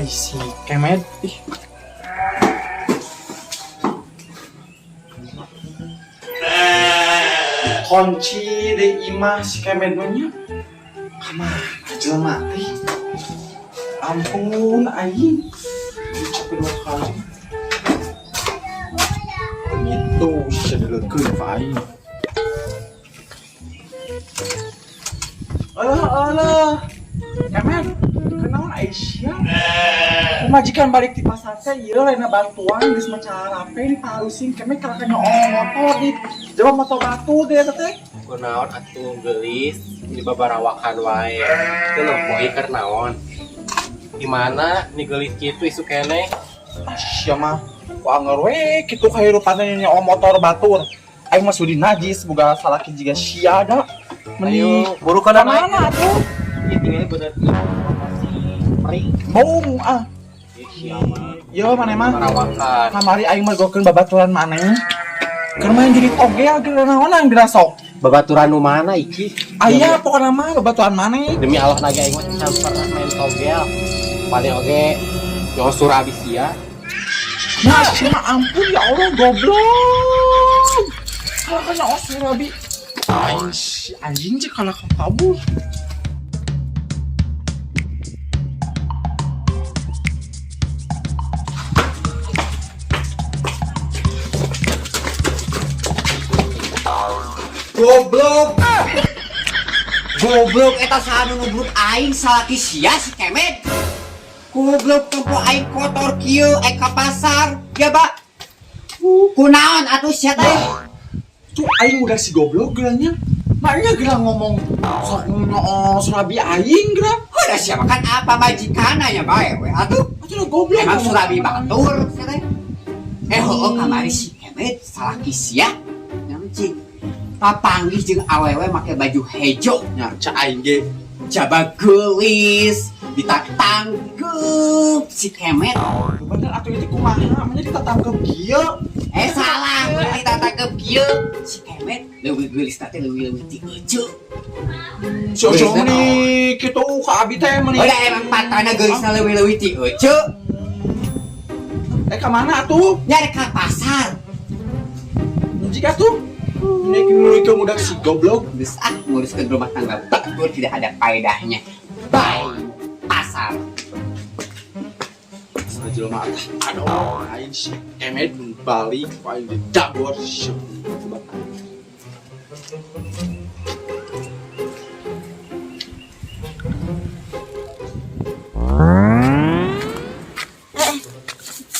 Ai si Kemed ih. Kunci di imah si Kemed mah nya. Kamana jelema teh? Ampun aing. Capek dua kali. Gitu, sedelekeun ka aing. Alah, alah. Kemed, kenaon Aisyah? Pamajikan balik di pasar teh ieu lainna bantuan geus maca rape di pahalusing Kemed kalah ka nyoong motor di jaba motor batu deh eta teh. Kunaon atuh geulis di babarawakan wae. Teu nempo keur naon? Di mana nih geulis kitu isuk keneh? Aisyah mah ku anger we kitu kahirupan teh nyoong motor batur. Aing mah sudi najis boga salaki jiga sia da. Meni Ayo, buru kana mana atuh? Ieu tinggal bener masih peri. Bung ah. Ih, sia mah. Yo maneh mah Babarawakan. Kamari aing mah gokeun babaturan maneh. Keur main jadi togel geus naonan geura sok. Babaturan nu mana iki? Aya pokona mah babaturan maneh. Demi Allah naga aing mah can pernah main togel. Paling oge yo surabi sia. Nah, cuma ampun ya Allah goblok. Kalau kena surabi. Aing si anjing cek kalau kabur. Goblok. Goblok eta saha nu nubruk aing salaki sia si Kemed. Goblok tempo aing kotor kieu aing ka pasar. Ya, Pak. Kunaon atuh sia teh? Tuh aing udah si goblok geranya. Maknya geura ngomong sok nyoo surabi aing geura. Udah sia makan apa majikana nya bae we atuh. Atuh udah goblok. Emang ngomong. surabi batur sia teh. Eh heueuh kamari si Kemed salaki sia. Nyamcing. Papanggih jeung awewe make baju hejo. Nya cak aing ge. Jaba geulis, ditatangkeup si Kemed. Bener atuh itu kumaha? Manya ditatangkeup kieu. Eh salah, ditatangkeup kieu. Si Kemed leuwih geulis teh leuwih-leuwih ti euceu. Si Ojo meni kitu ka abi teh meni. Udah emang patana geulisna leuwih-leuwih ti euceu. Eh ka mana atuh? Nyari ka pasar. Jika tuh ini nuluykeun udah si goblok. Geus ah nguruskeun rumah tangga batur tidak ada faedahnya. Bye. Pasar. Jelema teh. Aduh, aing si Kemed balik aing didabor si.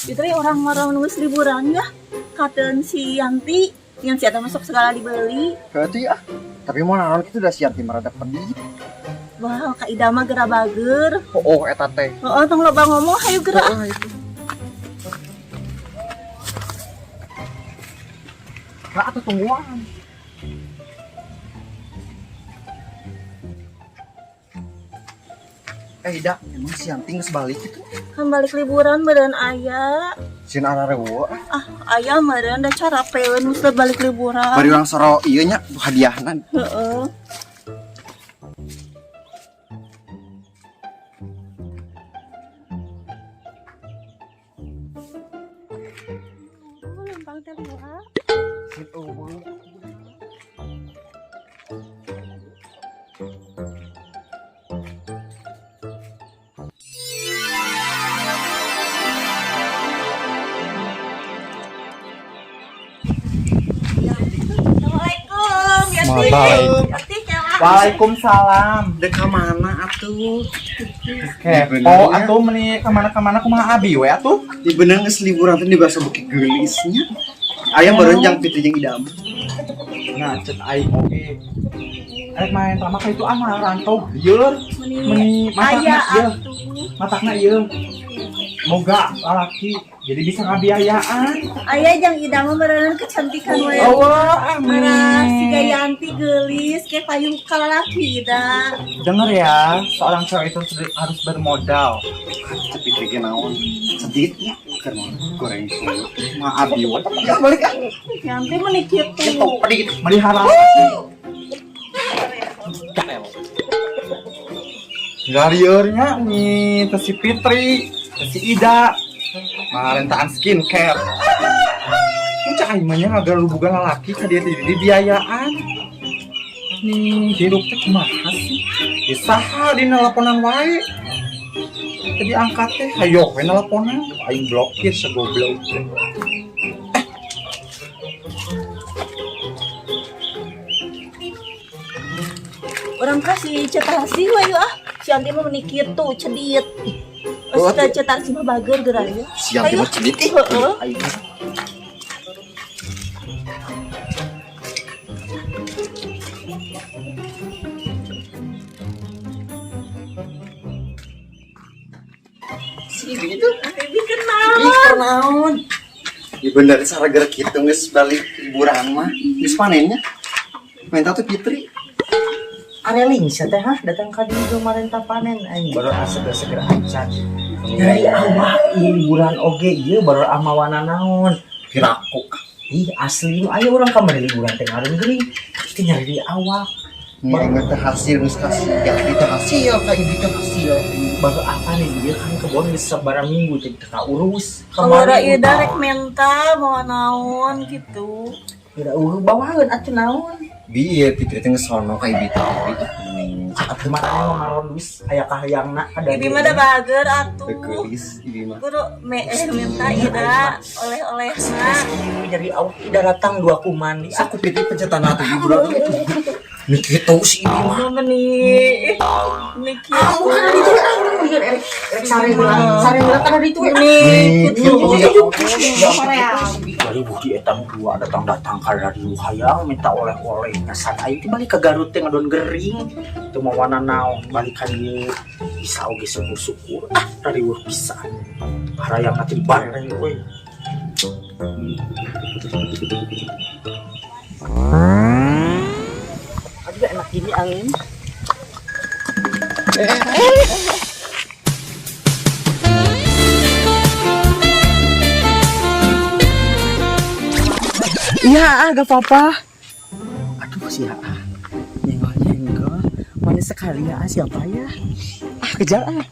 Itu ya orang-orang nunggu liburan ya. Katen si Yanti, yang si Eta masuk segala dibeli. Berarti ah, tapi mau naon kitu da siap ti rada pedih. Wah, Kak Ida mah geura bager. Oh, oh eta teh. Heeh, tong loba ngomong hayu geura. Oh, itu. Lah atuh tungguan. Eh, Ida, emang si Yanti geus balik gitu? Kan balik liburan meureun aya. Sieun ararewo ah. Ah, aya meureun da carapeun geus balik liburan. Bari urang soro ieu nya hadiahna. Heeh. Oh, lempang teh lila. Sieun eueuh. Assalamualaikum, Yanti. Waalaikum. Yanti, Kela. Waalaikumsalam. Dek ka mana atuh? Kepo atuh meni kamana-kamana kumaha abi we atuh? Di bener geus liburan teh dibasa beuki geulisnya. Aya meureun jang Fitri jeung Idam. Nah, cet aing oge. Arek main tama ka itu ah rantau lieur. Meni Meni matakna aya ieu, atuh. matakna ieu. Moga lalaki jadi bisa ngabiayaan. Aya jang Ida mah meureun kecantikan we. Oh, ah Marah si meni. Gayanti geulis kayak payung kalalaki Ida. Dengar ya, seorang cewek itu harus bermodal. Cek Fitri ge naon? Sedih nya keur naon goreng suyu. Ma abi we. Ya balik ah. Yanti meni kitu. Gitu, pedih. Melihara. Gak liurnya nih, teh si Fitri. Si Ida. Marentaan skincare. Ini cak aing mah nya ngagarubugan lalaki ka dia teh dibiayaan. Nih, hirup teh kumaha sih? Ya saha di nelponan wae. Tadi angkat teh hayo we nelponan, aing blokir segoblok teh. Orang kasih cetarasi we ah. Si Anti mah meni kitu cedit. Oh, Terus cetarasi mah bager geura ya. Si Yanti mah cedit ih. Heeh. Aing Si Ibi itu. Ibi kenal. Ih, naon? Ya bener saragara kitu geus balik liburan mah. Geus panennya. Minta tuh Fitri. Areling sia teh hah datang ka dieu jeung marenta panen aing baru seger-seger acan. Dari awak ieu liburan oge ieu baru amawana naon. Piraku. Ih asli nu aya urang kamari liburan teh ngareun geuning. Teh nyari di awak. Nya teh hasil geus kasih. Ya kita hasil ka ibu teh hasil. Baru apa nih dia kan kebon geus sabaraha minggu teh teu kaurus. Kamara ieu darek menta mawa naon gitu. Kira eueuh bawaeun atuh naon. Bi ieu Fitri teh geus sono ka ibu teh. Atuh mah aya ngarondus aya kahayangna kada. Ibi mah da bager atuh. Geulis ibi mah. Guru minta ida oleh-olehna. Nyari awak ida datang dua kuman. Aku Fitri pencetan atuh liburan. Nih kitu si ibi mah. Meni meni kitu. Ah, itu ah, urang lieur erek erek sare heula. Sare heula kan ada itu we. Meni kitu. Dari budi eta nu dua datang-datang ka radio hayang minta oleh-oleh nyasan aing teh balik ka Garut teh ngadon gering teu mawana naon balik ka dieu bisa oge syukur-syukur ah rariweuh pisan harayang teh dibareng we. Aduh enak gini angin. Iya, ah, gak apa-apa. Aduh, si ah. Nyenggol-nyenggol. Manis sekali ya, ah, siapa ya? Ah, kejar ah.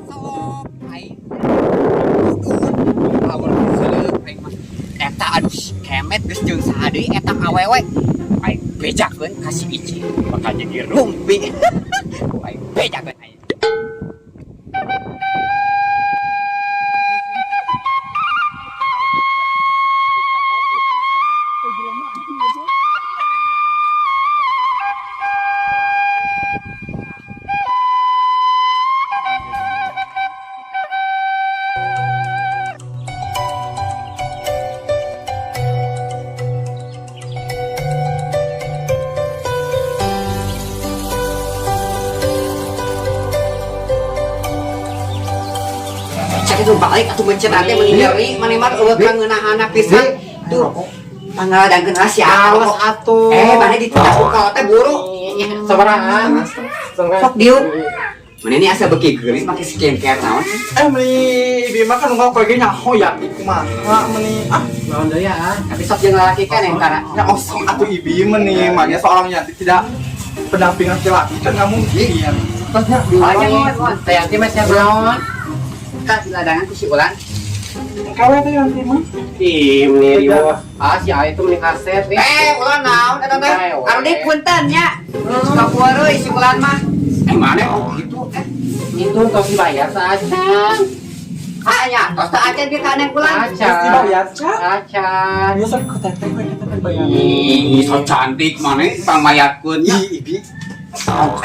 Sok aing. Power seuleuk aing mah. Eta aduh si Kemet geus jeung saha deui eta awewe. Aing bejakeun ka si Ici bakal jadi rumpi. Aing bejakeun aing. Cek itu balik atuh mencet teh meni nyeri maneh mah eueuh kangeunahana pisan. Tuh pangaladangkeun lah si Awas atuh. Maneh ditindak ku kalau teh buru. Sabaraha? Sok diuk. Maneh ini asa beuki geulis make skincare naon? Meni ibi mah kan unggal koe ge nyaho ya kumaha meni ah Naon deui ah? Tapi sok jeung lalaki kan yang tara. ya osok atuh ibi meni maknya seorang Yanti tidak pendamping laki-laki kan nggak mungkin. Terusnya Ayo, mon. Teh Yanti mah siap naon? Kan di ladangan ku si Ulan. Kawe teh Yanti mah. Ih, meni riweuh. Ah, si A itu meni kaset nih. Ulan naon eta teh? Arudi punten nya. Suka puareuy si Ulan mah. Mana oh gitu eh. Itu tos dibayar saacan. Ah nya, tos teh acan dia ka neng Ulan. Terus Acan. dibayar, Cak. Acan. Biasa ke teteh we kita dibayar. Ih, so cantik maneh pangmayatkeun nya. Ih, ibi.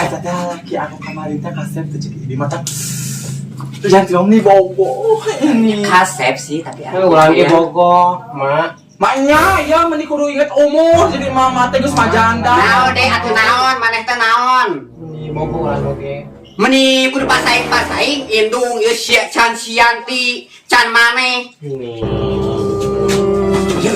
Eta teh laki aku kemarin teh kasep teh cek ibi mah teh. Yanti mah meni bogo ini. Kasep sih tapi Ulang ge bogoh, Mak. Maknya ya meni kudu inget umur jadi mama teh geus majanda. Naon deh atuh naon maneh teh naon? Meni bogoh ulang oge. Meni kudu pasaing-pasaing indung ieu sia can Sianti, can maneh. Ini. Ieu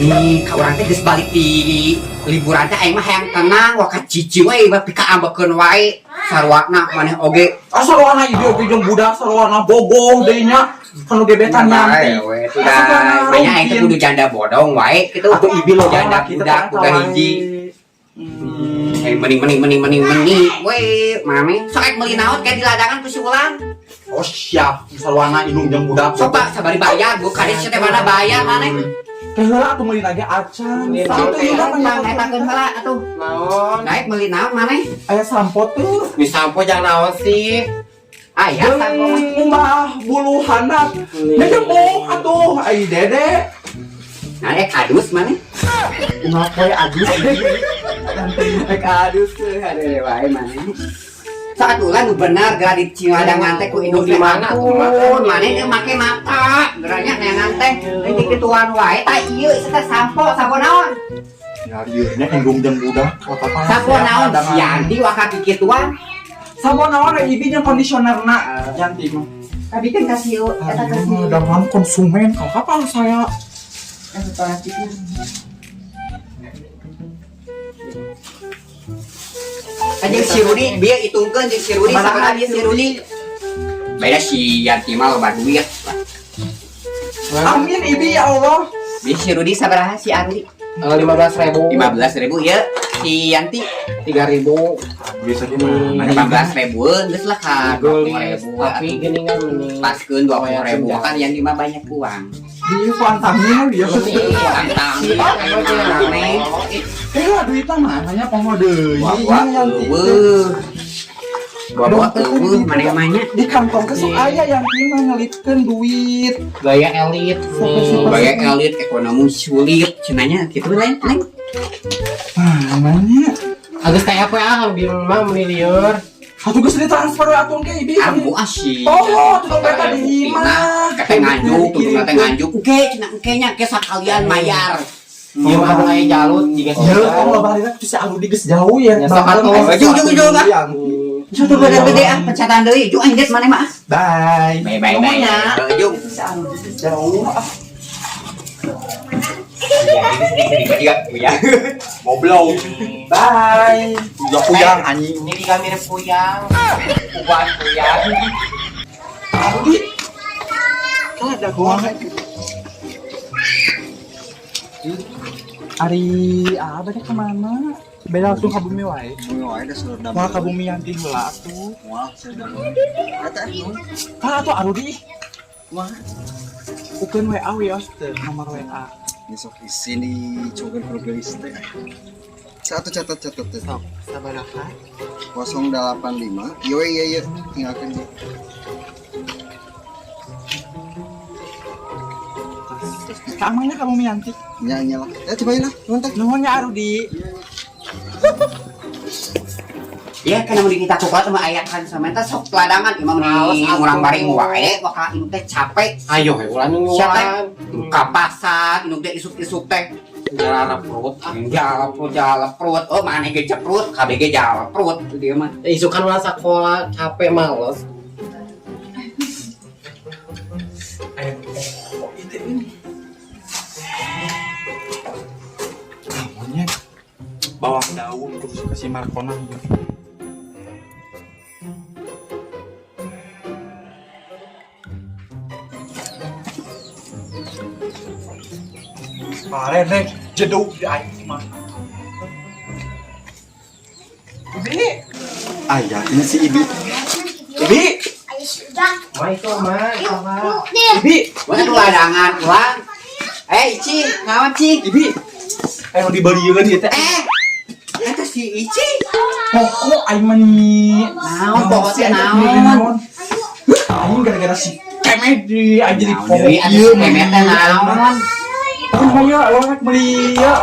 nih ka urang teh geus balik di liburan teh aing mah hayang tenang wah ka cici we mah pikaambekeun wae. Sarwana maneh oge. Asa sarwana ieu oge jeung budak sarwana bogoh deui nya. Kanu gebetan Bae Yanti. we sudah. Banyak aing teh kudu janda bodong wae kitu. Atuh ibi lo janda budak boga hiji. Eh mending mending mending mending mending we mame sok ek meuli naon kayak di ladangan ku si Ulan. Oh siap, sarwana indung jeung budak. Sok pak sabari bayar bu kades teh mana bayar maneh. Teh heula atuh meuli lagi acan. Meuli Satu naon, ieu mah Bang eta keun heula atuh. Naon? Naik meuli naon maneh? Aya sampo tuh. Di sampo jangan naon sih. Aya sampo mah. Umah bulu handap. Nyebuk atuh ai dede. Nah, ek adus maneh. Umah poe adus. Ek adus teh hade wae maneh. Saat ulan nu bener geura di Ciladangan teh ku indung Di mana tuh, Mak? Ampun, maneh teh make mata. Geranya neangan teh lain kituan wae tah ieu ieu teh sampo, sampo naon? Ya ieu nya indung jeung budak apa Sampo naon? Si Yanti waka kikituan. Sampo naon ai ibi jeung kondisionerna Yanti mah. Kabikeun ka si eta ka si. Dengan konsumen kalau kapan saya Eta plastiknya. Anjing si Rudi, bieu hitungkeun jeung si Rudi, sabaraha bieu si Rudi? Beda si Yanti mah loba duit. Amin ibi ya Allah. Bieu si Rudi sabaraha si Arudi? 15.000. 15.000 ya si Yanti 3.000. Bisa di 15.000 geus lah ka Gelis, 20.000 tapi geningan mending. Paskeun 20.000 kan Yanti mah banyak uang. Di pantanginnya dia. Tantang aneh. Eh lah duitnya mana nya poho deui. Wah, Yanti. eueuh. Bawa eueuh maneh mah nya. Di kantong ke sok aya Yanti mah ngelipkeun duit. Gaya elit nih. Gaya elit ekonomi sulit cenanya kitu lain lain. Mana nya? Agus kayak apa ya biar mah meuli lieur. Atuh geus ditransfer we atuh ke ibi. Ambu asih. Oh, tuh dompetnya di imah. Kata nganjuk, tuh kata nganjuk. Oke, cenah engke nya ke sakalian mayar. Ieu mah anu aya jalut jiga Ya, kamu loba harina tuh si Aludi geus jauh ya. Ya, sok atuh. Jung, jung, jung, ah. Suatu gede gede ah, pencatan deui. Jung aing geus maneh mah. Bye. Bye bye bye. Jung. Si Aludi geus jauh. Ah, Ya. goblok. Bye. Udah puyang anjing. Ini juga mirip puyang. Uban puyang. Aludi. Kalau ada gua. Ari abah teh kemana? Beda langsung ka bumi wae. Bumi wae da seluruh Moal ka bumi Yanti heula atuh. Moal seluruh. Eta nuhun. Tah atuh Arudi. Kumaha? Ukeun WA wios teu nomor WA. Besok isi nih coba kudu gelis teh. Satu catat catat teh. Sok, sabaraha? 085. Yo iya iya tinggalkan dia. Kamanya ka bumi Yanti. Nya nya lah. Ya cobain lah, nuhun teh. Nuhun nya Arudi. Ya kan mun kita coklat mah aya kan sama eta sok ladangan imah meni urang bari wae waka induk teh capek. Ayo we ulah Siapa? nungguan. Ka pasar induk teh isuk-isuk teh. Jalan perut. Jala perut, jala perut. Oh, maneh ge ceprut, KBG jala perut dia mah. Isukan ulah sekolah capek males. Oh, itu ini. Monyet. Bawang daun terus ke si Markona gitu. Pare deh, jeduk di aing mah. Ibi, Ayah, ini si Ibi. Ibi, Mah itu mah, salah. Ibi, Mana tuh ladangan ulang. Eh, Ici, ngawan Ci? Ibi. Ayo dibeli ieu teh. Eh, eta si Ici. Pokok aing mah nih. Naon pokok teh naon? Aing gara-gara si Kemed di aing jadi Naon pokok deui atuh si Kemet teh naon? Kumaha ya, lo beli ya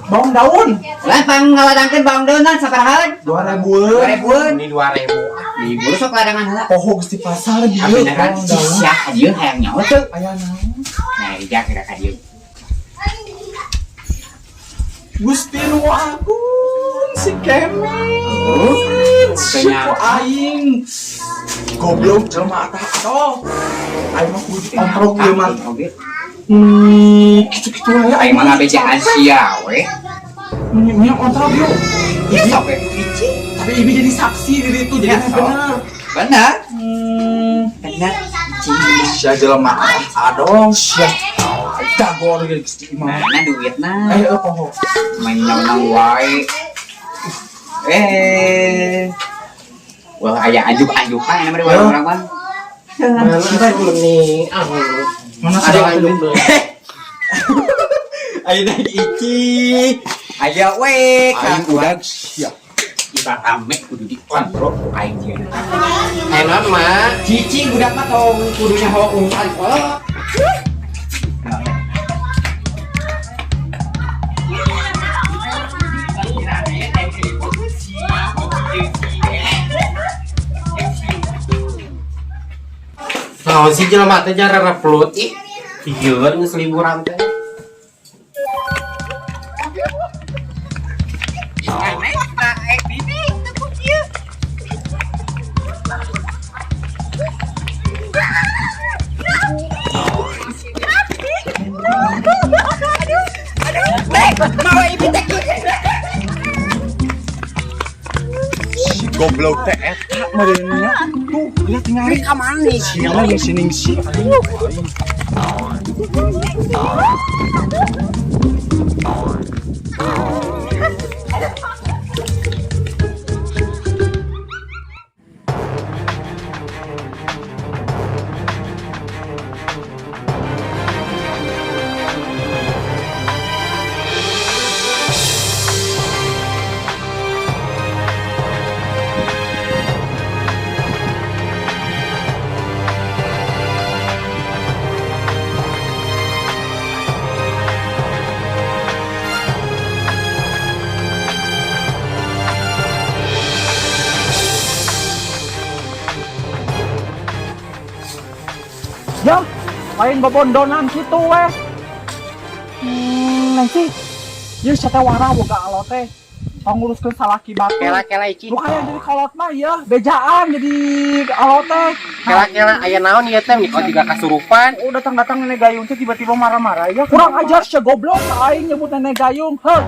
bawang daun. Lah pang ngaladangkeun bawang daunan sabarahaan? 2000. 2000-an. Ini 2000. Di buru sok ladangan heula. Poho geus di pasar Ah, dieu beneran bawang si daun. sia ka dieu hayang nyaho teu. Aya naon? Nah, ijak geura ka dieu. Gusti nu agung si Kemet. Si Ternyata. aing. Goblok jelema tah atuh. Aing mah kudu dikontrol ieu mah. Oge. Kitu-kitu wae Aing mah ngabejaan sia we. Mending kontrol yuk. Ieu sok we ku Ici. Tapi ibi jadi saksi diri itu jadi Ya, sok. bener. Bener. Bener. Sia jelema adong sia. Dagor geus di imah. Mana duitna? Eh, poho. Main nyonong wae. Eh. Wah, aya anjuk-anjukan ini mah di warung orang mah. Mana tuh nih? Ah, Mana ada sih anjuk tuh. Ayo naik Ici. Ayo we, Aing udah sia. Kita rame kudu dikontrol ku aing jeung. Enak mak. Cici budak mah tong kudunya hawa urusan kolot. Naon sih jelema teh jarang pelut ih. Gila geus liburan teh. Si goblok teh eta meureunnya. Tuh, lihat tingali ka mana nih? Sia mah jeung si Ningsih. Ya, lain bobondonan kitu weh. Nanti ieu sia teh wara boga alo teh. Tong nguruskeun salaki batur. Kela-kela Ici. Nu kaya jadi kolot mah ya, bejaan jadi alo teh. Kela-kela aya naon ieu teh miko juga kasurupan. Oh, datang-datang nenek gayung teh tiba-tiba marah-marah ya. Kurang ajar sia goblok ka aing nyebut nenek gayung. Heh.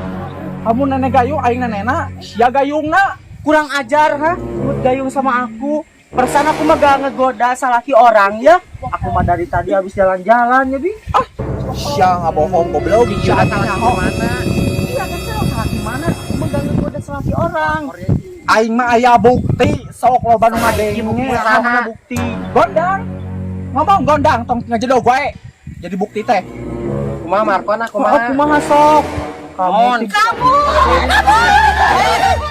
Kamu nenek gayung aing nenekna, sia gayungna. Kurang ajar ha, nyebut gayung sama aku. Perasaan aku mah gak ngegoda salaki orang ya. Aku mah dari tadi habis jalan-jalan ya, Bi. Ah, sia ngabohong goblok. Sia salaki mana? Iya, kan salaki mana? Aku mah gak ngegoda salaki orang. Aing mah aya bukti, sok loba nu ngadenge. Mana bukti? Gondang. Ngomong gondang tong ngajedog wae. Jadi bukti teh. Kumaha Markona Kumaha kumaha? kumaha sok? Kamu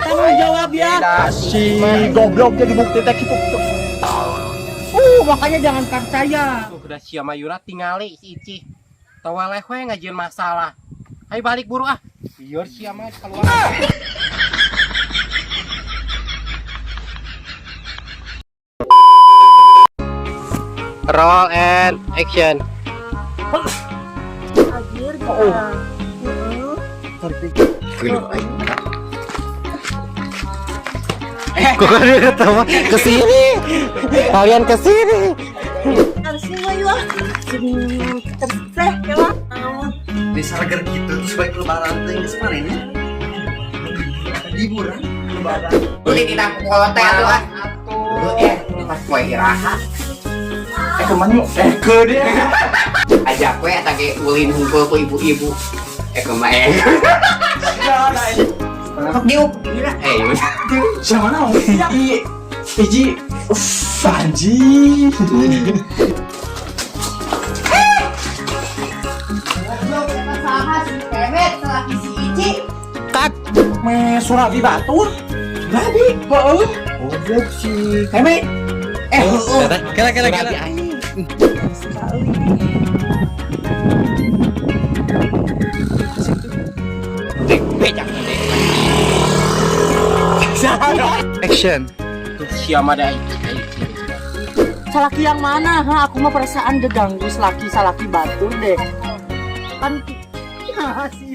tanggung jawab ya. Si goblok jadi bukti teh kitu. Makanya jangan percaya. Tuh udah sia Mayura tingali si Ici. Tawaleh we ngajieun masalah. Ayo balik buru ah. Biar sia mah keluar. Roll and action. Anjir, Oh. Heeh. Kok kalian ketawa kesini? Kalian kesini. Harusnya mah yuk. Terus teh kela. Di sarager gitu terus balik lebaran teh geus manehnya. Liburan lebaran. Beli di kolot teh atuh ah. Eh, pas poe iraha. Kemana yuk? Ke dia. Ajak we eta ge ulin hungkul ku ibu-ibu. Kumaha eh. Sok diuk gila. Siapa mana? Iji, uff, anjing. Goblok eta saha si Kemet salaki si Ici. Kat, me Surabi batur. Surabi, heeh. Goblok si Kemet. Kela kela kela. Action. Tuh sia mah da Ici. Salaki yang mana? Ha, aku mah perasaan geganggu salaki-salaki batur deh. Kan sih.